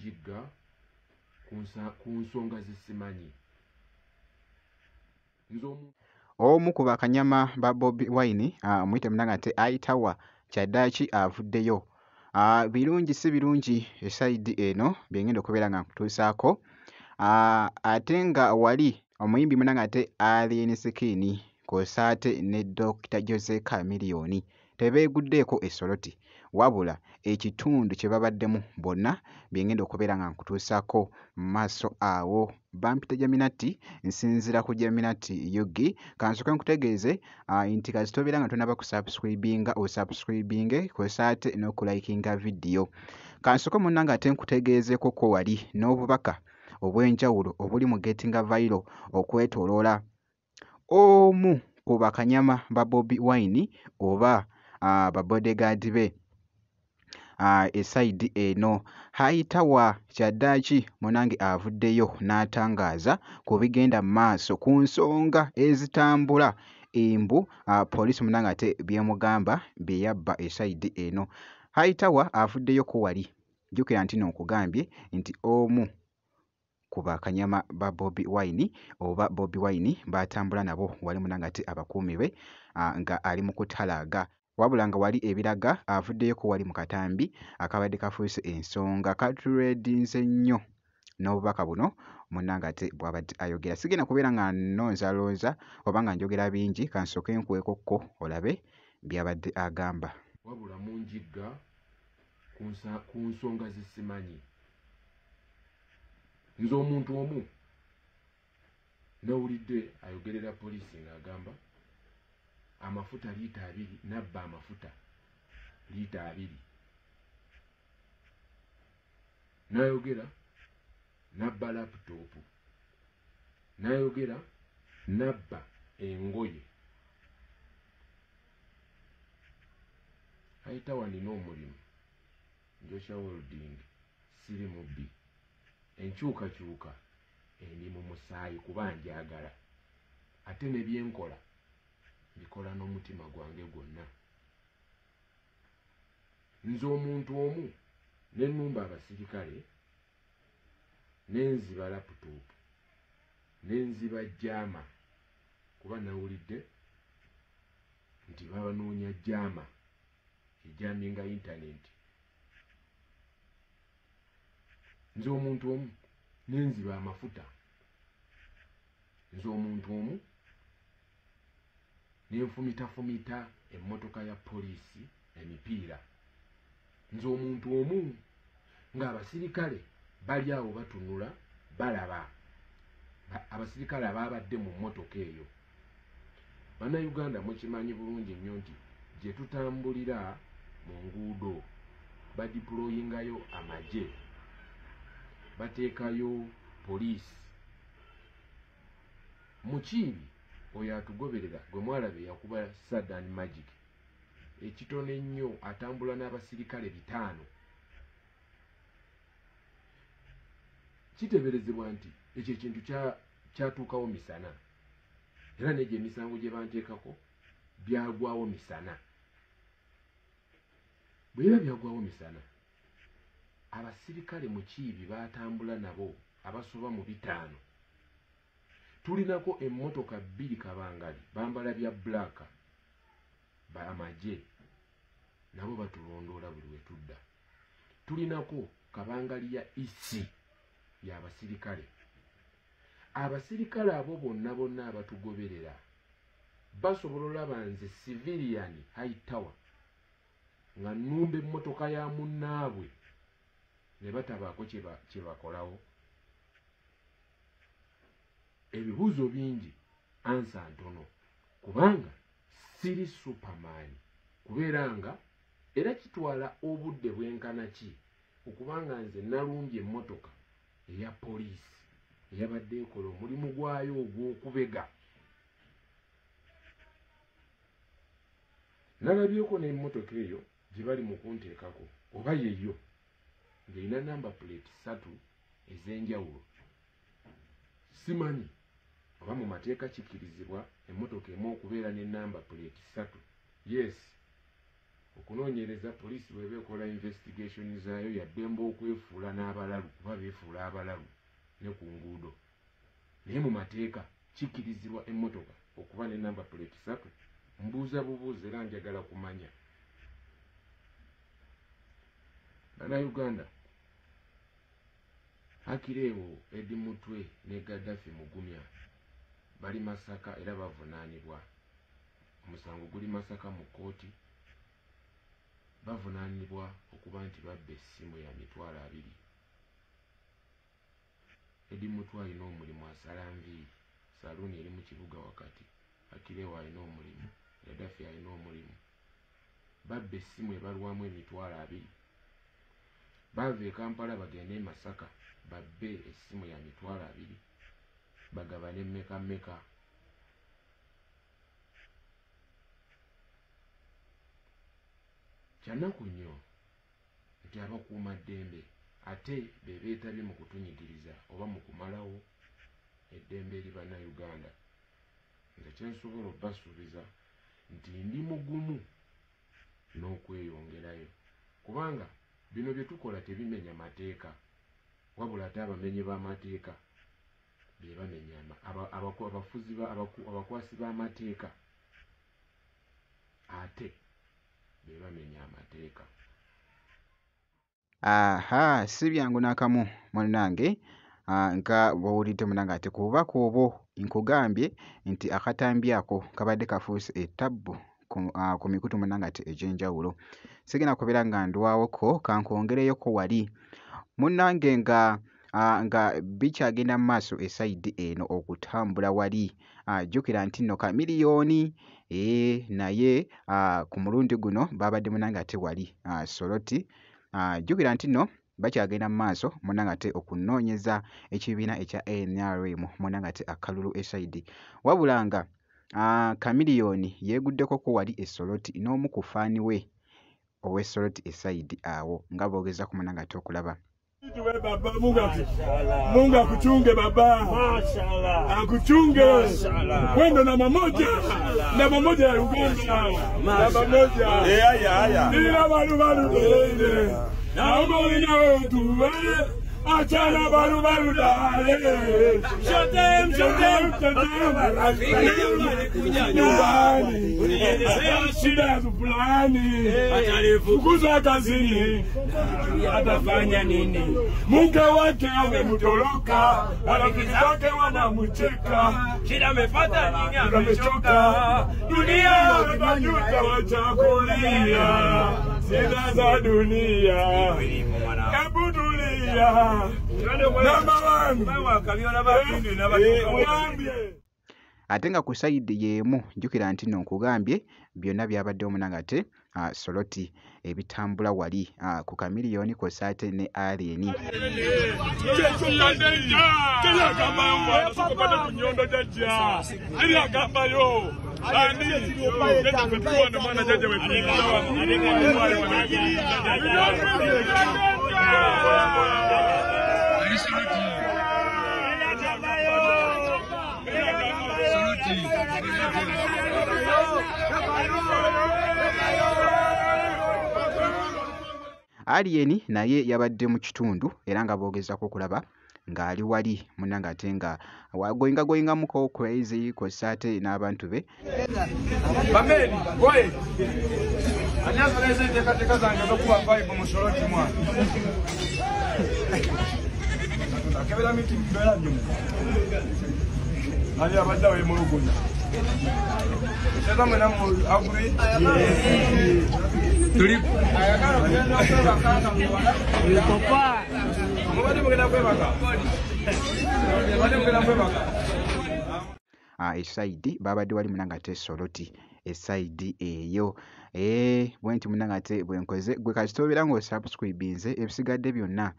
munjigga ku nsonga zisimanyi. Omu ku bakanyama ba Bobi Wine omuyite munange ate Ayitawa kyaddaaki avuddeyo. Birungi si birungi esayidi eno bye ngenda okubeera nga nkutuusaako. Ate nga wali omuyimbi munange ate Alien Skin kw'ossa ate ne Dr. Jose Chameleone tebeeguddeeko essoloti wabula ekitundu kye babaddemu bonna bye ngenda okubeera nga nkutuusaako mu maaso awo. Bampita Jaminati, nsinziira ku Jaminati UG. Kansooke nkutegeeze nti kasita obeera nga tonnaba kusubscribinga osubscribinge kw'ossa ate n'okulayikinga vidiyo. Kansooke munnange ate nkutegeezeeko ko wali n'obubaka obw'enjawulo obuli mu Getting Viral okwetooloola omu ku bakanyama ba Bobi Wine oba ba bodyguard be esayidi eno. Hayitawa kyaddaaki munnange avuddeyo n'atangaaza ku bigenda mu maaso ku nsonga ezitambula embu poliisi munnange ate by'emugamba bye yabba esayidi eno. Hayitawa avuddeyo ko wali, jjukira nti nno nkugambye nti omu ku bakanyama ba Bobi Wine oba Bobi Wine b'atambula nabo wali munnange ate abakuumi be nga ali mu kutalaaga. Wabula nga wali ebiraga avuddeyoko wali mu katambi akabadde kafuuse ensonga katuleedinze nnyo n'obubaka buno munnange ate bw'abadde ayogera. Sigenda kubeera nga nnonzalonza oba nga njogera bingi, kansooke nkuweekokko olabe by'abadde agamba. Wabula munjigga ku nsonga zisimanyi. Nze omuntu omu nawulidde ayogerera poliisi ng'agamba amafuta liita 2 nabba amafuta liita 2. N'ayogera nabba laptop, n'ayogera nabba engoye. Ayitawa nina omulimu njokya welding, siri mubbi. Enkyukakyuka endi mu musaayi kuba njagala, ate ne byenkola mbikola n'omutima gwange gwonna. Nze omuntu omu ne nnumba abasirikale, ne nziba laptop, ne nziba jama, kuba nawulidde nti babanoonya jama ejaminga internet. Nze omuntu omu ne nziba amafuta, nze omuntu omu ne nfumitafumita emmotoka ya poliisi emipiira. Nze omuntu omu ng'abasirikale bali awo batunula balaba abasirikale abaabadde mu mmotoka eyo. Bannayuganda mukimanyi bulungi nnyo nti gye tutambulira mu nguudo badiployingayo amagye, bateekayo poliisi. Mukiibi oyo atugoberera gwe mwalaba yakuba Sadan Magic ekitono ennyo, atambula n'abasirikale 5. Kiteeberezebwa nti ekyo ekintu kyatuukawo misana, era n'egyo emisango gye banteekako byagwawo misana. Bwe biba byagwawo misana, abasirikale Mukiibi baatambula nabo abasoba mu 5. Tulinako emmotoka 2 kabangali bambala bya black bamagye, nabo batulondoola buli we tudda. Tulinako kabangali ya EC y'abasirikale. Abasirikale abo bonna bonna abatugoberera basobola olaba nze civilian Hightower nga nnumba emmotoka ya munnaabwe ne batabaako kye bakolawo. Ebibuuzo bingi, ansa ntono, kubanga siri Superman kubeera nga era kitwala obudde bwenkana ki okubanga nze nalumbye emmotoka eya poliisi eyabadde ekola omulimu gwayo ogw'okubega. Nalabyeko n'emmotoka eyo gye bali mu kunteekako oba yeyo ng'erina number plate 3 ez'enjawulo. Simanyi oba mu mateeka kikkirizibwa emmotoka emu okubeera ne number plate 3. Yes, Okunoonyereza poliisi bw'eba ekola investigation zaayo ya ddembe okwefuula n'abalalu kuba beefuula abalalu ne ku nguudo. Naye mu mateeka kikkirizibwa emmotoka okuba ne number plate ssatu? Mbuuza bubuuza era njagala kumanya. Bannayuganda, Akireewo Eddie Mutwe ne Gaddafi Mugumya bali Masaka era bavunaanibwa. Omusango guli Masaka mu kkooti. Bavunaanibwa okuba nti babba essimu ya 20,000. Eddie Mutwe alina omulimu asala nviiri, saluuni eri mu kibuga wakati. Akireewo alina omulimu, Gaddafi alina omulimu. Babba essimu ebalwamu 20,000. Baava e Kampala bagende e Masaka babbe essimu ya 20,000 bagabane mmeka mmeka. Kya nnaku nnyo nti abakuumaddembe ate be beetabye mu kutunyigiriza oba mu kumalawo eddembe eri Bannayuganda. Nze kye nsobola obasuubiza nti ndi mugumu n'okweyongerayo kubanga bino bye tukola tebimenya mateeka wabula ate abamenyi b'amateeka be bamenya abafuzi abakwasi b'amateeka ate be bamenya amateeka. Aha, si byangu n'akamu munnange, nga bw'owulidde munnange ate ku bubaka obwo nkugambye nti akatambi ako kabadde kafuuse ettabbu ku mikutu munnange ate egy'enjawulo. Sigenda kubeera nga ndwawoko, kankwongereyoko wali. Munnange nga bikyagenda mu maaso esayidi eno okutambula wali, jjukira nti nno Chameleone naye ku mulundi guno baabadde munnange ate wali Soroti. Jjukira nti nno bakyagenda mu maaso munnange ate okunoonyeza ekibiina ekya NRM munnange ate akalulu esayidi. Wabula nga Chameleone yeeguddekoko wali e Soroti n'omu ku ffaani we ow'e Soroti esayidi awo nga boogezaako munnange ate okulaba. Baba, Mungu akuchunge baba, akuchunge wendo namba moja, namba moja ya Uganda, namba moja. Ila baru baru dele, naomba wewe tuwe, achana baru baru dale. Shotem shotem shotem, nyumbani shida fulani, fukuzwa kazini, atafanya nini? Mke wake amemtoroka, marafiki zake wanamcheka, shida amepata nini? Amechoka, dunia imejuta, wacha kulia, shida za dunia, hebu tulia. Namba 1 Ate nga ku sayidi y'emu jjukira nti nno nkugambye byonna byabaddewo munnange ate Soroti ebitambula wali ku Chameleone kw'ossa ate ne Alien. Alien naye yabadde mu kitundu era nga boogezaako okulaba ng'ali wali munnange ate nga wagoyingagoyingamuko crazy kw'ossa ate n'abantu be. Bameni, oye! Ani asoleza enteekateeka zange ez'okuba vibe mu Soroti mwana? Akebera miti mbeera nnyo. Ani abadde awo emulugunya? Sasa mwena mu agree? Tuli. Mubadde mugenda kwebaka. Mubadde mugenda kwebaka. Esayidi babadde wali munnange ate Soroti esayidi eyo. Bwe nti munnange ate bwe nkoze gwe kasita obeera ng'osubscribinze ebisigadde byonna